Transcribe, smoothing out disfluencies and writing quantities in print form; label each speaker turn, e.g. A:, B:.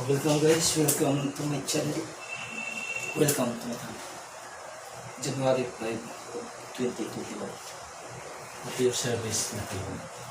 A: Welcome guys, welcome to my channel. Welcome to my channel. January 5, 2021. At your service na kayo.